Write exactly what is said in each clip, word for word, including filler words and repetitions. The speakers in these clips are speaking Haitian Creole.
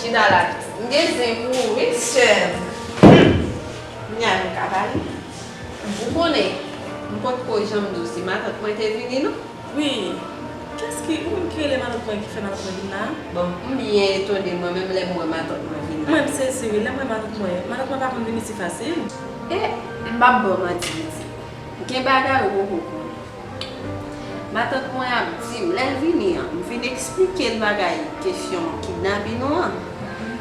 Chita la. M gen zen pou ou, wi, sè m. Kounya nou ka pale. Ou konnen, m potko janm di w si matant mwen te vini, non. Wi. Kiyès ki, ou menm ki rele matant mwen ki fè matant mwen vin la? Bon, m byen etone mwen menm lè m wè matant mwen vin la. Mwen, m sezi, wi, lè m wè matant mwen. Matant mwen pa konn vin isi fasil. E, m p ap ba w manti, pitit. Gen bagay ou poko konnen. Matant mwen ap di m, lè l vini an, m vin eksplike l bagay kesyon kidnapin ou an.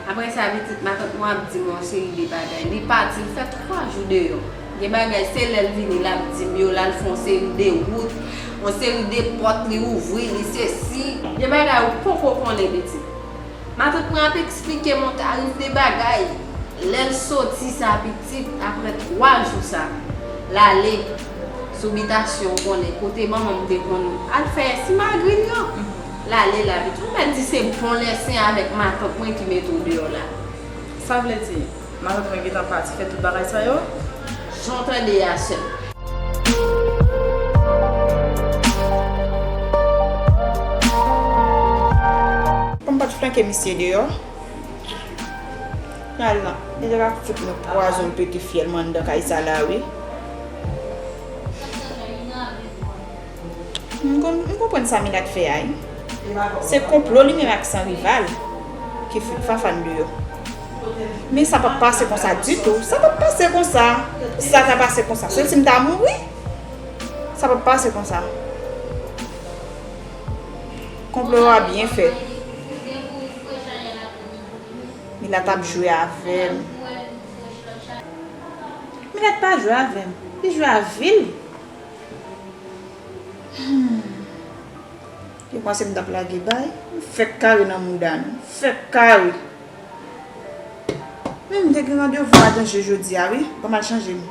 Apre sa, pitit, matant mwen ap di m yon seri de bagay. Li pati, l fè twa jou deyò. Gen bagay, se lè l vini, l ap di m yo, l al fè yon seri de wout, yon seri de pòt li ouvri, li sesi. Gen bagay ou poko konnen, pitit. Matant mwen ap eksplike m yon tarif de bagay. Lè l soti sa, pitit, apre twa jou sa, l ale sou bitasyon, ou konnen, kote manman m te konn al fè simagri l yo. L ale la, pitit. Ou mèt di se bon lèsen avèk matant mwen ki mete w deyò la. Sa vle di, matant mwen gentan pati fè tout bagay sa yo? Jan w tande a, sè m. Kòm m pa t flanke misye deyò, al la, li te ka fout nou pwazon pete fyèl mwen anndan kay sa la, wi. M konn, m konprann sa Milat fè a, wi. Se konplo li menm ak Sanrival ki fout Fafane deyò. Men sa p ap pase konsa ditou. Sa p ap pase konsa. Si sa ta pase konsa, se si m ta mouri. Sa p ap pase konsa. Konplo yo a byen fèt. Milat ap jwe avè m. Milat pa jwe avè m. Li jwe ak vi l. Hmm. Yo panse m t ap lage bay. M fèk kare nan mouda nou. M fèk kare. Men m te gen randevou a Danje jodi a, wi. Ban m al chanje m.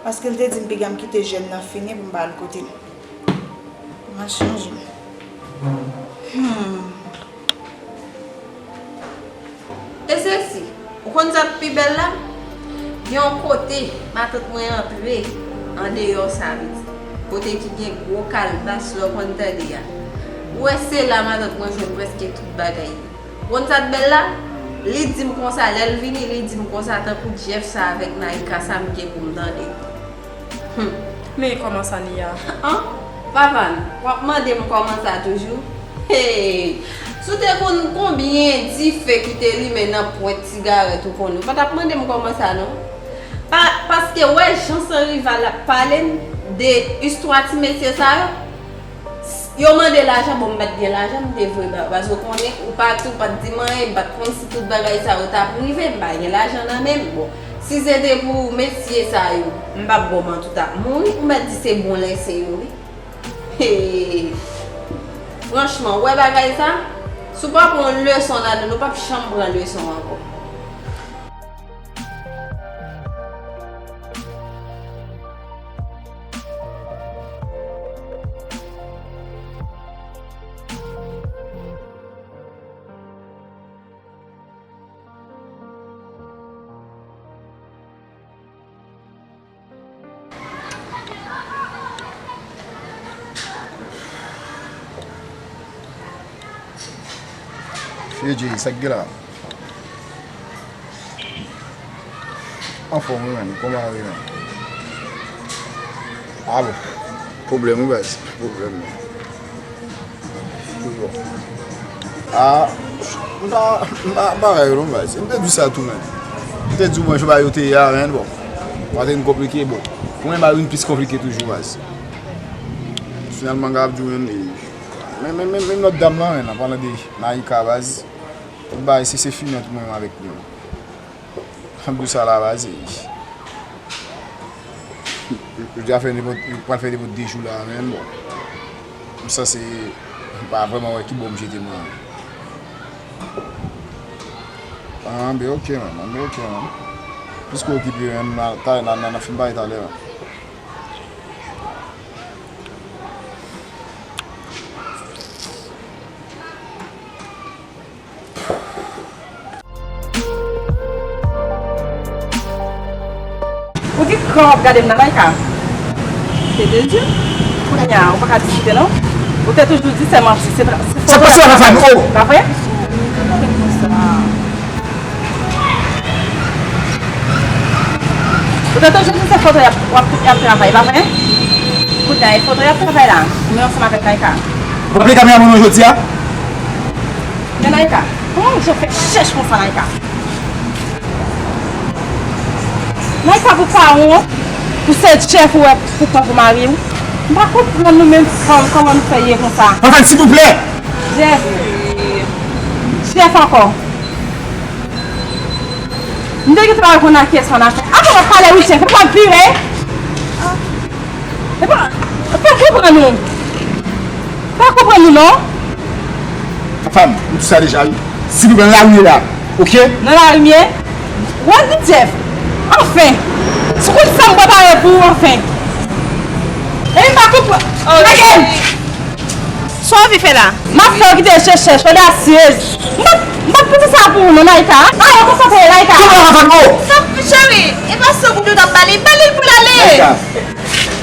Paske l te di m piga m kite jèn nan fini pou m pa al kote l. Ban m al chanje m. Hmm. E sesi, ou konn sa k pi bèl la? Gen yon kote matant mwen antre andeyò sa, pitit. Kote ki gen gwo kalbas lè w konn tande a. Ou wè se la matant mwen jwenn prèske tout bagay li. Ou konn sa k bèl la? Li di m konsa, lè l vini, li di m konsa, tankou Jeff sa avèk Naïka sa m gen pou m tande. Hmm. Men kòman sa li a? An? Fafane, w ap mande m kòman sa toujou? Hey! Si w te konn konbyen dife ki te limen nan pwent sigarèt ou konnen, ou pa t ap mande m kòman sa non. Pa, paske wè jan Sanrival ap pale m de istwa ti mesye sa yo, yo mande lajan, bon, m pa t gen lajan, m te voye ba yo. Paske w konnen, ou pati, ou pa t di m anyen, m pa t konn si tout bagay sa yo t ap rive, m pa gen lajan nan men m. Bon, si se te pou mesye sa yo, m p ap ba w manti, w t ap mouri, ou mèt di se bon lèsen yo, wi. Hey! Franchman, ou wè bagay sa? Si w pa pran leson ladan l, ou p ap janm pran leson ankò. Fedji, sa k gen la? Anfòm wi menn, kòman w ye menn? A bon. Pwoblèm wi baz, pwoblèm. Toujou. A, m pa, m pa, m pa wè yo non baz. M te di w sa tou menn. M te di w mwen jan bagay yo te ye a menn, bon. Bagay te vin konplike, bon. Pou mwen bagay vin plis konplike toujou baz. Finalman m ka ap di w menn, men, men, men, menm lòt dam lan menn, an palan de Naïka baz. Tout bagay se, se fini ant mwen avèk li. Jan m di w sa la baz, jodi a fè nenpòt, pral fè nenpòt de jou la menn, bon. M sanse pa vrèman wè ki bò m jete mwen. An, ben oke menn, an, ben oke menn. Piske w okipe menn, n a, n a, n a, n a fin pale talè menn. Ou gen kran w ap gade m nan Naïka? Se de Dye. Kounye a, ou pa ka diskite non. Ou te toujou di se manti, se pa, se fo. Se pa sa, Fafane, oh! Pa vre? Ou pa konn konsa. Ou te toujou di se foto y ap, w ap, y ap travay, pa vre? Kounye a, e foto y ap travay la, ou menm ansanm avèk Naïka. Ou pa vle kamera mwen jodi a? Men Naïka, kòman misye fè chèch konsa, Naïka? Naïka, pou pa wont, pou se Jeff ou wè pou pran pou mari w. M pa konprann nou menm fanm, kòman nou fè ye konsa. Fafane, silvouplè! Jeff. Jeff ankò. M te gentan wè konn ak kiyès fann afè. Apa w ap pale wi, Jeff? Epa w ap vire? Epa, epa w konprann nou. Pa konprann nou non. Fafane, m di sa deja wi. Silvouplè, nan lari m ye la, oke? Nan lari m ye? Wè di Jeff. Anfen. Si w konn sa m prepare pou ou, anfen. E m pa konprann. Lage m! Sa w anvi fè la? M ap fè w kite chèchèch, odasyez. M p ap, m p ap pote sa pou ou non, Naïka. A, yo konsantre, Naïka. Kòman w ap fè m? Sa, cheri, e pa san goud ou t ap ba li, ba li l pou l ale. Naïka.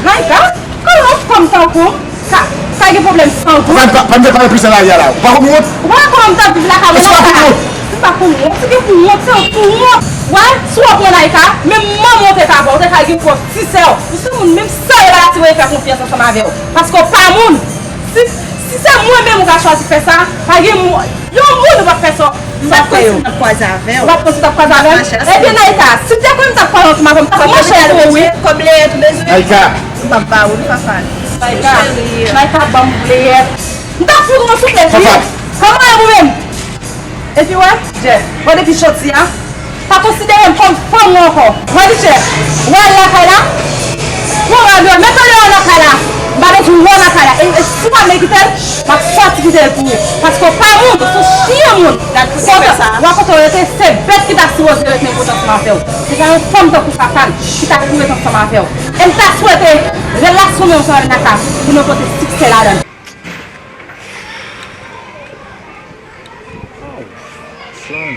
Naïka, kòman yon fanm tankou w ka, ka gen pwoblèm san goud? Pa, pa, pa, pa pale plis nan lari a la. Ou pa konn wont? Ou pa wè kòman m t ap viv lakay mwen? Èske w pa konn wont? M pa konn wont. Si gen pou wont, se yon pou wont. Wè, si w ap pran Naïka, menm manman w te ka ba w, te ka gen pou w ti sè w. Ou se moun, menm sè w la, ti mwen fè konfyans ansanm avè w. Paske w pa moun. Si, si se mwen menm ou ka chwazi fè sa, pa gen moun, yon moun ou p ap fè sa, sa fè yo. M p ap pran si m t ap kwaze avè w. Ou p ap pran si w t ap kwaze avè m? Ebyen, Naïka, si te konn m t ap kwaze ansanm avè w, m t ap manje pou ou, wi. Kòb leyèt ou bezwen? Naïka. M p ap ba ou l, Fafane. Naïka, Naïka, ban m leyèt. M t ap fout ou yon souflèt, wi. Fafane. Kòman e ou menm? Epi wè, Jeff, wè depi jodi a, pa konsidere m kòm fanm ou ankò. Wè di Jeff, wè al lakay la, pran rad ou, mete w deyò lakay la. M pa bezwen w lakay la. E, e si w pa vle kite l, m ap sòti kite l pou ou. Paske w pa moun, w se yon chyen moun. Gad pou se fè sa. Wè kote w rete, se bèt ki ta sipoze ret nan pòt ansanm avè w. Se pa yon fanm tankou Fafane ki ta pou ret ansanm avè w. E m ta swete relasyon mwen ansanm avèk Naïka pou nou pote siksè ladan l. Oh, Fran.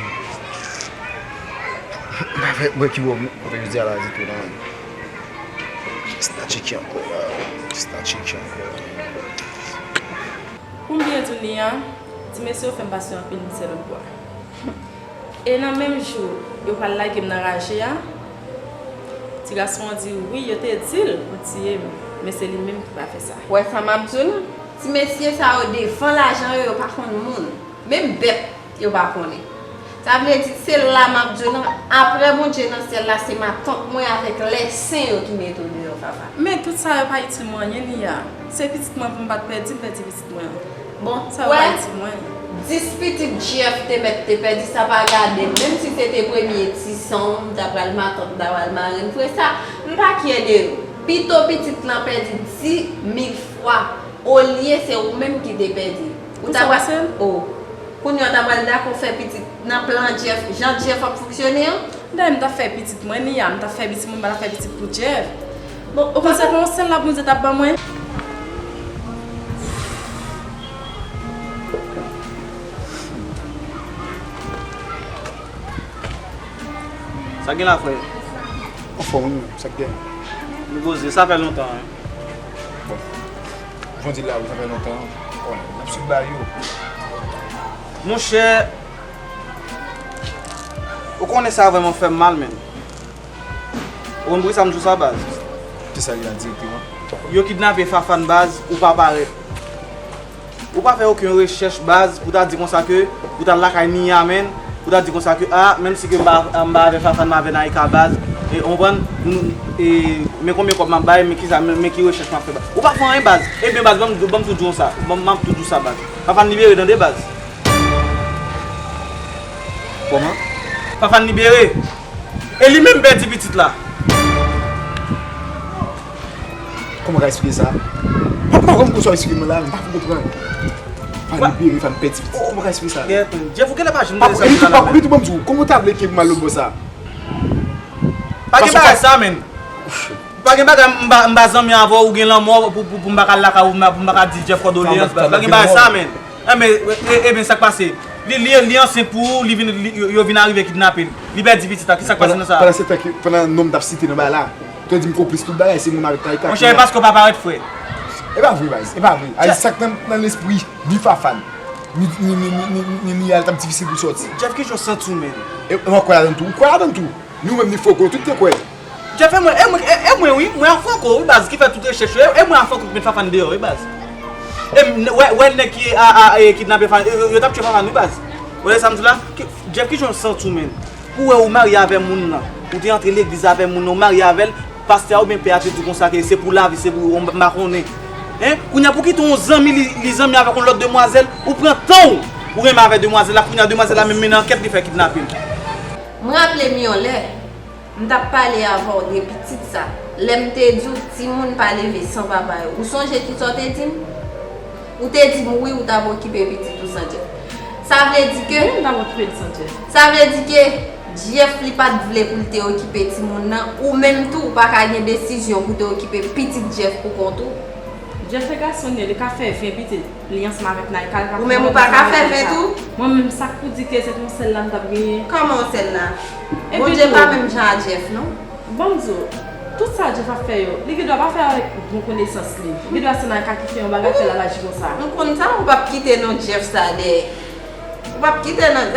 M pa fè mwen ki wè mwen jodi a la ditou non. Snatch ki ankò la. Snatch ki ankò. Pou m byen di w Nia, ti mesye yo fè m pase anpil misè lòtbò a. E nan menm jou yo pral lage m nan raje a, ti gason an di wi, yo te di l pou tiye m, men se li menm ki pa fè sa. Ou wè sa m ap di w la? Ti mesye sa yo devan lajan yo, yo pa konn moun. Menm bèt, yo pa konnen. Sa vle di, se la m ap di w lan, apre Bondye nan syèl la, se matant mwen avèk lèsen yo ki mete w deyò, Fafa. Men tout sa yo pa itil mwen anyen, Nia. Se pitit mwen pou m pa t pèdi, m pèdi pitit mwen. Bon, sa yo pa itil mwen. Dis pitit Jeff te mèt te pèdi, sa pa gade m. Menm si se te premye ti san w, m ta pral matant, m ta pral marenn. Frè sa, m pa kyè de yo. Pito pitit lan pèdi di mil fwa, olye se ou menm ki te pèdi. Ou ta pral, oh. Kounye a w ta pral dakò fè pitit nan plan Jeff, jan Jeff ap fonksyone an? Dayè m t ap fè pitit mwen, Nia, m t ap fè pitit mwen, m pa t ap fè pitit pou Jeff. Bon, ou panse se pa yon sèl la Bondye t ap ban mwen? Sa gen la, frè? Anfòm, wi, menm, sa k gen? Nou poze, sa fè lontan, wi. Bon. Jan w di l la, wi, sa fè lontan. Bon, n ap swiv bagay yo. Monchè, ou konnen sa vrèman fè m mal, menm. Ou konn poukisa m di w sa, baz? Kisa li la direkteman? Yo kidnape Fafane, baz, ou pa parèt. Ou pa fè okenn rechèch, baz, pou ta di konsa ke, pou ta al lakay Nia, menm, pou ta di konsa ke, a, menm si ke m pa, m pa avè Fafane, m avè Naïka, baz, e, ou konprann, nou, e, men konbyen kòb m ap bay, men kisa, men, men ki rechèch m ap fè, baz. Ou pa fè anyen, baz. Ebyen, baz, ban m, ban m tou di w sa. Ban m, m ap tou di w sa, baz. Fafane libere, tande, baz. Kòman? Fafane libere. E li menm pèdi pitit la. Kòman w ka eksplike sa? Pa, pa konn kòman w eksplike m la, m pa konprann. Fafane libere, Fafane pèdi pitit. Kòman w ka eksplike sa? Jeff, ou genlè pa janm tande sa. Epi tou, ban m di w, kòman w ta vle ke m al lòtbò sa? Pa gen bagay sa, menn. Pa gen bagay, m pa, m pa zanmi avè w, ou gen lanmò pou, pou, pou m pa ka al lakay ou, pou m pa ka di Jeff kondoleyans, baz. Pa gen bagay sa, menn. Enben, e, e, ebyen, sa k pase? Li, li, li ansent pou ou, li vin, li, yo, yo vin arive kidnape l. Li pèdi pitit la, kisa k pase nan sa? Pandan, pandan se tan ke, pandan non m t ap site nan bagay la, ou te di m konplis tout bagay, se mwen avèk Naïka. Monchè, e paske w pa parèt, frè. E pa vre, baz, e pa vre. Ay, sa k nan, nan lespri, ni Fafane, ni, ni Nia, l t ap difisil pou sòti. Jeff, kijan w santi w menm? E, e mwen kwè ladan l tou. Ou kwè ladan l tou? Ni ou menm, ni Fogo, tout te kwè. Jeff, e mwen, e mwen, e, e mwen wi, mwen a Franco wi baz ki fè tout rechèch yo, e, e mwen a Franco ki met Fafane deyò wi baz. E m, wè, wè nèg ki a, a, e, kidnape Fafane, yo, yo, yo t ap tchwe Fafane wi baz. Ou wè sa m di la? Ki, Jeff, kijan w santi w menm? Pou wè ou marye avè moun nan, ou te antre legliz avè moun nan, ou marye avè l, pastè a oubyen pè a te di w konsa ke se pou lavi, se pou ou, m pa konnen. Hein? Kounye a pou kite yon zanmi, li, li zanmi avèk yon lòt demwazèl, ou pran tan w, ou renmen avèk demwazèl la, kounye a demwazèl la menm mennen ankèt, li fè kidnape l. M raple m yon lè, m t ap pale avè w de pitit sa, lè m te di w timoun pa leve san papa yo. Ou sonje kisa w te di m? Ou te di m wi ou t ap okipe pitit ou san Jeff. Sa vle di ke. Wi, m t ap okipe l san Jeff. Sa vle di ke Jeff li pa t vle pou l te okipe timoun nan, ou menm tou ou pa ka gen desizyon pou te okipe pitit Jeff pou kont ou. Jeff e gason li ye, li ka fè ven pitit. Li ansanm avèk Naïka, li ka fè ven pitit. Ou menm ou pa ka fè ven tou? Mwen menm sa k pou di ke se t yon sèl la m t ap genyen. Kòman yon sèl la? Bondye pa menm jan a Jeff non. Ban m di w, tout sa Jeff ap fè yo, li gen dwa pa fè avèk bon konesans li. Li gen dwa se Naïka ki fè yon bagay fè l al aji konsa. M konn sa, ou p ap kite non Jeff sa dèyè. Ou p ap kite non.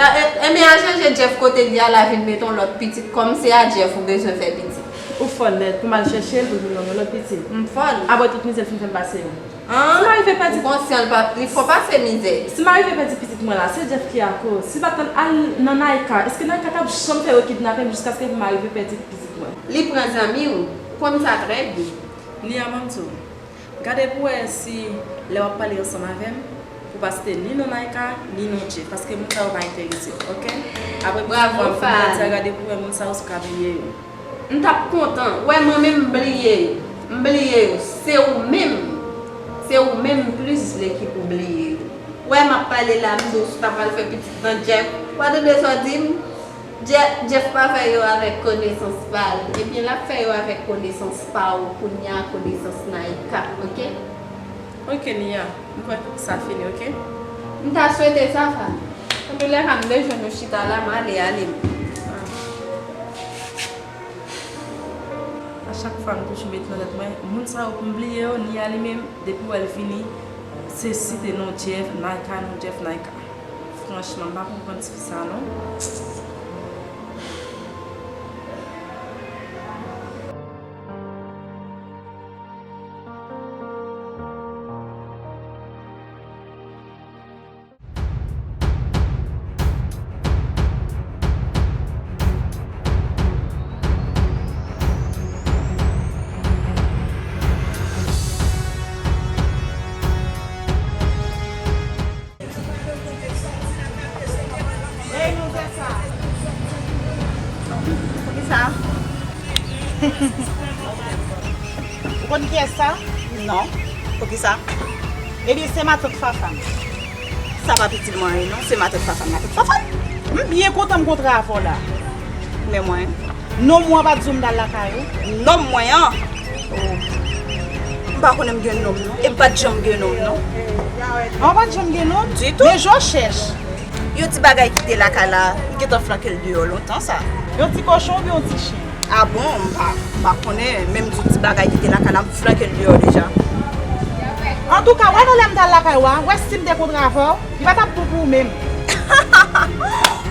Enben al chèche Jeff kote l ye a la vin mete yon lòt pitit kòm se a Jeff ou bezwen fè pitit. Ou fò nèt pou m al chèche l pou l vin ban m yon lòt pitit. M fò l. Apre tout mizè l fin fè m pase yo. Si m arive pèdi. Ou konsyan li fò pase mizè. Si m arive pèdi pitit mwen la, se Jeff ki akoz. Si l pa t al nan Naïka, èske Naïka t ap janm fè yo kidnape m jiskaske pou m arive pèdi pitit mwen? Li pran zanmi w, ou konn sa trè byen. Nia, ban m di w, gade pou w wè si lè w ap pale ansanm avè m, pou w pa site ni non Naïka, ni non Jeff, paske moun sa yo pa enterese w, oke? Apre pitit mwen, m fin pèdi a, gade pou w wè moun sa yo si w ka bliye yo. M t ap kontan. Wè mwen menm m bliye yo. M bliye yo. Se ou menm. Se ou menm m plis vle ki pou bliye yo. Wè m ap pale la, m di w si w ta pral fè pitit nan Jeff. W a tande sa w di m? Jeff, Jeff pa fè yo avèk konesans pa l. Ebyen l ap fè yo avèk konesans pa w kounye a, konesans Naïka, oke? Oke Nia, m kwè sa fini, oke? M ta swete sa, Fa. Antoulèka, m bezwen nou chita la, m ale, ale m. A chak fwa m toujou met nan tèt mwen, moun sa yo pou m bliye yo, Nia li menm, depi w wè l vini, se site non Jeff, Naïka, non Jeff, Naïka. Franchman, m pa konprann tifi sa non. Ey, nou fè sa. Poukisa? Ou konn kiyès sa? Non. Poukisa? Ebyen, se matant Fafan. Sa pa pitit mwen, non. Se matant Fafan. Matant Fafan? M byen kontan m kontre avè w la. Men mwen. Nonm ou an pa t di w m t al lakay ou? Nonm mwen an? Oh. M pa konnen m gen nonm, non. E m pa t janm gen nonm, non. An, ou pa t janm gen nonm? Ditou. Men jan w chèch. Yon ti bagay ki te lakay la, m gentan flanke l deyò lontan sa. Yon ti kochon oubyen yon ti chen? A bon, m pa, m pa konnen, men m di w ti bagay ki te lakay la, m flanke l deyò deja. Antouka, wè nan lè m t al lakay ou a, wè si m te kontre avè w, li pa t ap bon pou ou menm.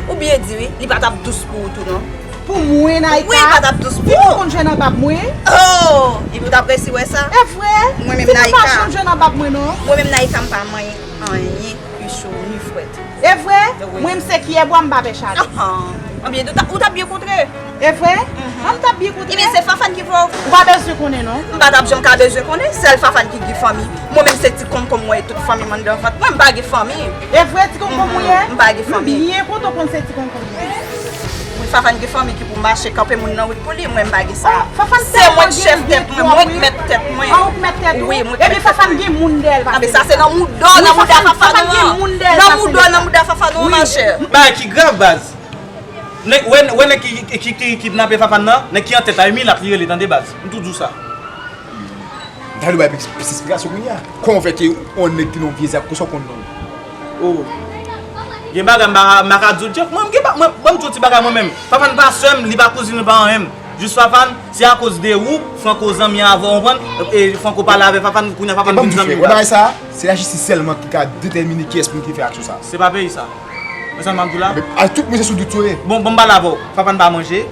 Ou byen di wi, li pa t ap dous pou ou tou non. Pou mwen, Naïka? Wi, li pa t ap dous pou ou. Timoun konn jwe nan bab mwen. Oh! Epi w t ap resi wè sa? E vre? Mwen menm, Naïka. Timoun pa janm jwe nan bab mwen non. Mwen menm, Naïka, m pa manyen anyen, ni cho, ni frèt. E vre? Wi. Mwen, m se kiyè bwa, m pa pè chale. Anhan. Anbyen, ou t ap, ou t ap byen kontre. E vre? Mhm. An, m t ap byen kontre. Ebyen, se Fafan ki fè w. Ou pa bezwen konnen non. M pa t ap janm ka bezwen konnen. Sèl Fafan ki gen fanmi. Mwen menm se ti konkonm mwen ye, tout fanmi m anndan vant mwen, m pa gen fanmi. E vre ti konkonm ou ye? M pa gen fanmi. M byen kontan w konn se ti konkonm ou ye. Wi, Fafan gen fanmi ki pou mache kanpe moun nan wout pou li, mwen m pa gen sa. Oh, Fafan se mwen k chèf tèt mwen, mwen k mèt tèt mwen. An, ou k mèt tèt ou? Wi, mwen k mèt tèt mwen. Ebyen Fafan gen moun dèyè l pase. Anben sa se nan mouda w, nan mouda Fafan ou an. Nan mouda w, nan mouda Fafan ou an, machè. Bagay ki grav baz. Nèg, wè, wè nèg ki, ki, ki, ki kidnape Fafan nan, nèg ki an tèt la, e Milat li rele, tande baz. M tou di w sa. M ta vle bay plis, plis esplikasyon kounye a. Kòman w fè ke yon nèg ki nan yon vye zak konsa w konn non l? Oh. Gen bagay m pa, m pa ka di w, Jeff. Mwen, m gen pa, mwen, ban m di w ti bagay mwen menm. Fafan pa sè m, li pa kouzin, li pa anyen m. Jis Fafan, se akoz de ou, Franco zanmi avè w, konprann? E Franco pale avè Fafan, kounye a Fafan vin zanmi m. Wè bagay sa, se lajistis sèlman ki ka detèmine kiyès moun ki fè aksyon sa. Se pa peyi sa. Wè sa m ap di w la? A tout moun se sou dout yo ye. Bon, bon, m pale avè w. Fafan pa manje.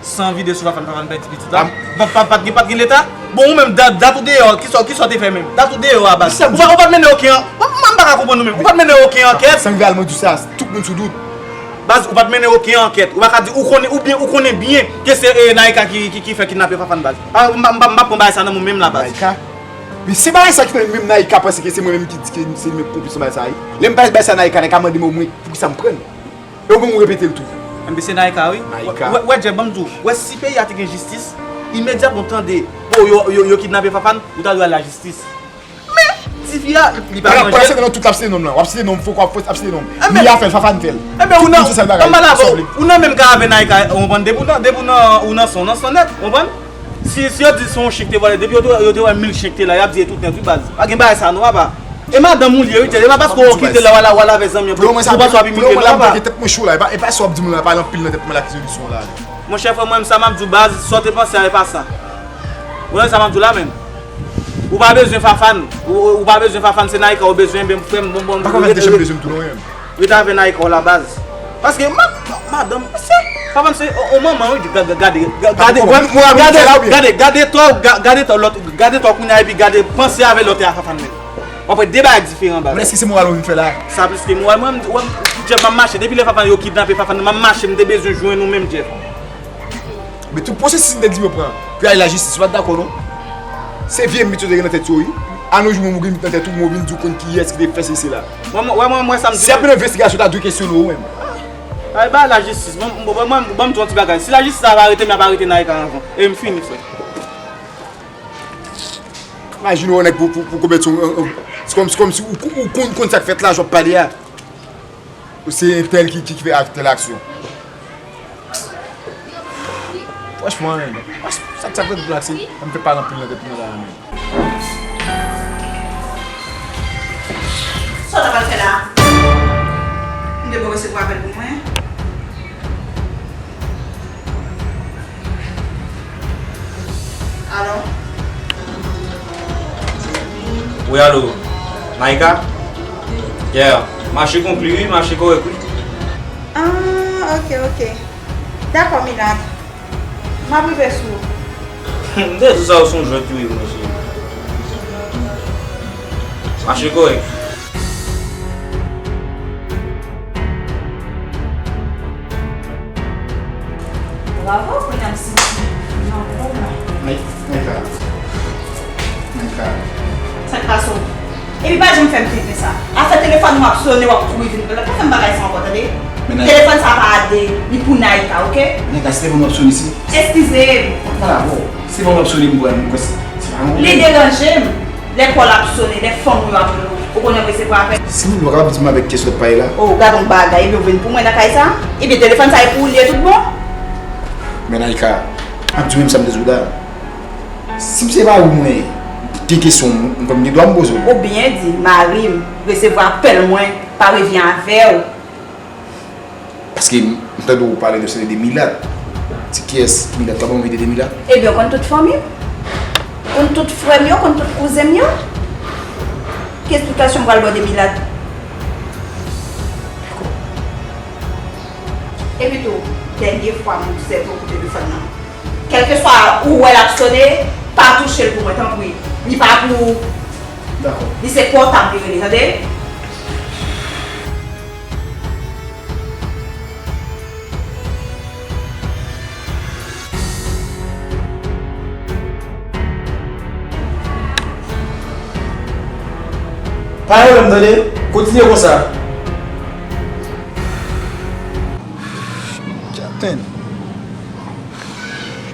San vide sou Fafane, Fafane pèdi pitit la. Pa, pa, pa, pa t gen, pa t gen leta? Bon, ou menm, dat, dat ou deyò, kisa, kisa w te fè menm? Dat ou deyò a, baz. Ou pa, ou pa t mennen okenn, mwen, mwen, m pa ka konprann ou menm. Ou pa t mennen okenn ankèt? San vide al mwen di sa, tout moun sou dout. Baz, ou pa t mennen okenn ankèt. Ou pa ka di, ou konnen, oubyen ou konnen byen ke se, eh, Naïka ki, ki, ki fè kidnape Fafane, baz. Ah, m pa, m pa, m pa pran bagay sa nan men w menm la, baz. Naïka? Men se bagay sa ki fè menm Naïka panse ke se mwen menm ki di ke se li menm ki konplis nan bagay sa, wi. Lè m pale bagay sa Naïka, Naïka mande m omwen poukisa m pran l. E ou menm ou repete l tou. Enben se Naïka, wi. Naïka. Wè, wè, Jeff, ban m di w, wè, si peyi a te gen jistis, imedyatman w tande, bon, yo, yo, yo kidnape Fafane, ou ta dwe al lajistis. Men, tifi a, li pa manje. Pandan se nan tout l ap site nonm lan, w ap site nonm, fò w ap site nonm. Enben, li a fè l, Fafane fè l. Enben, ou nan, kòm bagay, ou nan menm ka avè Naïka, ou konprann, depi ou nan, depi ou nan, ou nan son, nan son nèt, ou konprann? Si, si yo di se yon chen ki te vòlè, depi yo te, yo te wè mil chen ki te la, y ap di e tout nèt, wi, baz. Pa gen bagay sa non, papa. E madanm ou li ye, wi, Jay. E pa paske w kite l la, w al, w al avè zanmi an, pou, pou panse w ap imilye l, papa. Tèt mwen cho la, e pa, e pa sa w ap di moun la, pale anpil nan tèt mwen la ki solisyon la. Monchè, frè mwen, sa m ap di w, baz, sa w te panse a, e pa sa. Ou wè sa m ap di w la, menm? Ou pa bezwen Fafane. Ou, ou, ou pa bezwen Fafane, se Naïka ou bezwen, ben, frè m, bon, bon. Pa konn fè m te chanm bezwen m tou non, menm. Rete avè Naïka w la, baz. Paske ma-, ma-, madanm, se, pa konn se, o, o manman, wi, ga-, ga-, gade, ga-, gade, gade, gade, gade to, ga-, gade to lòt, gade to kounye a, epi gade, panse avè lòt e a Fafane menm. W ap wè de bagay diferan, baz. Men èske se moral ou vin fè la? Sa plis ke moral. Mwen, mwen, Jeff, m ap mache. Depi lè Fafane yo kidnape Fafane, m ap mache, m te bezwen jwenn ou menm, Jeff. Men tout pwosesis m te di yo pran pou y al lajistis, ou pa t dakò non. Se vye mit yo te gen nan tèt yo, wi. A no jou menm ou gen mit nan tèt ou, men ou vin di w konn kiyès ki te fè sesi la. Mwen, mwen, mwen, mwen, sa m di. Si ap gen envestigasyon, ta dwe kesyone w menm. Ay, bay lajistis. Mwen, mwen, mwen, mwen, ban m di w yon ti bagay. Si lajistis la pa arete m, y ap arete Naïka anvan. E m fini, frè. Imajine w nèg pou, pou, pou komèt yon, yon, yon, se kòm, se kòmsi ou, ou konn, konn sa k fèt la, jan w ap pale a. Ou se entèl ki, ki, ki fè ak tèl aksyon. Franchman, men, sa, sa k fè tout la, se, m fè pale anpil nan tèt mwen la, men. Sa w ta pral fè la? M te poko resevwa apèl pou mwen. Alo? Wi, alo. Naïka? Yeah. Mache konkli, wi, mache kòrèk, wi. Ah, ok, ok. Dakò, Milat. M ap rive sou ou. M te di sa, ou se yon jwèt, wi, mesye. Mache kòrèk. Bravo, kounye a m santi m nan kò la. May-, Mayka. Mayka. Sa k pase w? Epi pa janm fè m tenten sa. Afè telefòn ou ap sonnen, w ap kouri vin. Pa fè m bagay sa ankò, tande? Men Nay- Telefòn sa pa a de, li pou Naïka, oke? Mayka, se telefòn ou ap sonnen, si. Eskize m. Mwen pale avè w. Se telefòn ou ap sonnen, m pran, m kwè se, se pa yon pwoblèm. Li deranje m. Lè kò l ap sonnen, lè fanm ou yo ap rele w, ou konnen w resevwa apèl? Si m vle, w kapab di m avèk kiyès w t ap pale la? O, gad on bagay, ebyen w vin pou mwen nan kay sa? Ebyen telefòn sa e pou ou li ye tout bon? Men Naïka, m ap di w menm sa m te di w la. Si m se mari w mwen, gen kesyon m, m kwè m gen dwa m poze w. Ou byen di, mari m resevwa apèl mwen, pa revyen avè w. Paske m, m tande w pale de, se de milat. Ti kiyès ki milat la, ban m vide de milat? Ebyen, w konn tout fanmi m. Konn tout frè m yo, konn tout kouzen m yo. Ki esplikasyon m pral ba w de milat? Epi tou, dènye fwa m obsève w pou telefòn nan. Kèlkeswa ou wè l ap sone, pa touche l pou mwen, tanpri. Li pa pou ou. Dakò. Li se pòtab li rele, tande? Pa gen pwoblèm, tande? Kontinye konsa.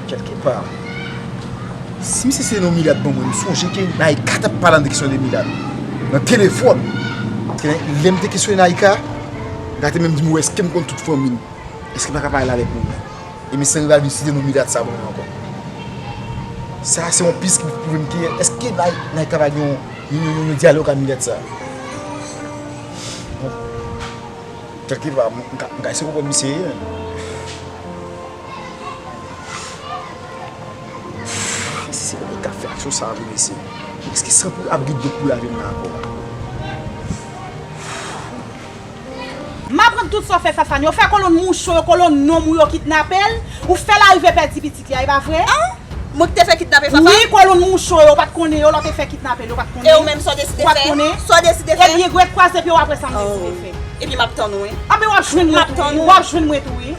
Kèlkepa, si misye se non milat ban mwen, m sonje ke Naïka t ap pale an de kesyon de milat nan telefòn. Paske lè m te kesyone Naïka, Naïka te menm di m, "Ou èske m konn tout fanmi l? Èske m pa ka pale avèk moun nan?" E misye rive al vin site non milat sa ban mwen ankò. Sa se yon pis ki pwouve m ke èske Nay-, Naïka pa gen yon, yon, yon, yon dyalòg ak milat sa? Bon. Kèlkepa, m, m ka, m ka eseye konprann misye, wi, men. Si se li k ap fè aksyon sa a vre, mesye, èske san pou ap gen dòt pou lave m nan ankò? M aprann tout sa w fè Fafane. Ou fè kolonn mouche w yo, kolonn nonm ou yo kidnape l. Ou fè l arive pèdi pitit li a, e pa vre? An? Mwen ki te fè kidnape Fafane? Wi, kolonn mouche w yo, ou pa t konnen yo, lè w te fè kidnape l, yo pa t konnen. E ou menm, sa w deside fè? Ou pa t konnen? Sa w deside fè? Ebyen, gwèt kwaze pye w apre sa m deside fè. Epi m ap tann ou, wi. Anben, w ap jwenn mwen tou, wi. W ap jwenn mwen tou, wi.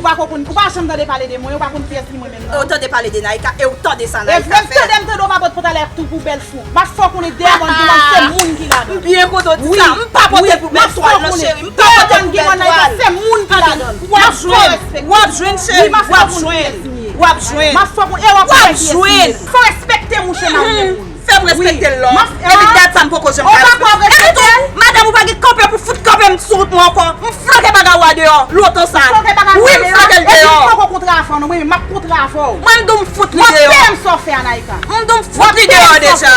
Ou pa konprann, ou pa janm tande pale de mwen, ou pa konn kiyès ki mwen menm, non. E w tande pale de Naïka, e w tande sa Naïka fè. Tande m tande w pa pot pòtalè tou pou bèl fou. M ap fè w konnen dèyè bòn ki la, se moun ki ladan. M byen kontan w di sa. M pa pote pou bèl twal, non, cheri. M pa pote pou bèl twal. Se moun ki ladan. W ap jwenn, w ap jwenn, cheri, w ap jwenn. W ap jwenn. M ap fè w konnen, e w ap jwenn. Fò respekte mouche marye moun. Fè m respekte l lò. Epi dat sa m poko janm ka respekte. Epi tou, madanm ou pa gen kanpe pou fout kanpe m sou wout mwen ankò. M flanke bagay ou a deyò, lontan sa. Wi, m flanke l deyò. Epi m poko kontre avè w non, mwen menm m ap kontre avè w. Mwen m di w m fout li deyò. W ap peye m sa w fè a, Naïka. M di w m fout li deyò deja.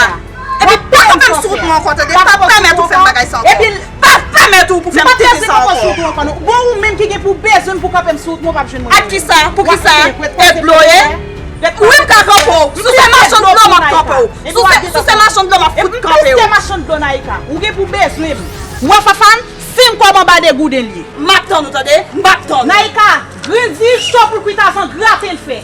Epi pa kanpe m sou wout mwen ankò, tande. Pa pèmèt ou fè m bagay sa ankò. Epi pa pèmèt ou pou fè m tete sa ankò. Bon, ou menm ki gen pou bezwen m pou kanpe m sou wout mwen, w p ap jwenn mwen. Ak kisa? Pou kisa? Tèt bloye? Wi, m ka kanpe w. Si w se machann dlo, m ap kanpe w. Si w se, si w se machann dlo, m ap fout kanpe w. Epi m se machann dlo, Naïka. Ou gen pou bezwen m. Ou wè Fafane, si m kòb anba degouden l ye. M ap tann ou, tande? M ap tann ou. Naïka, grandi cho pou l kwit avan grate l fè.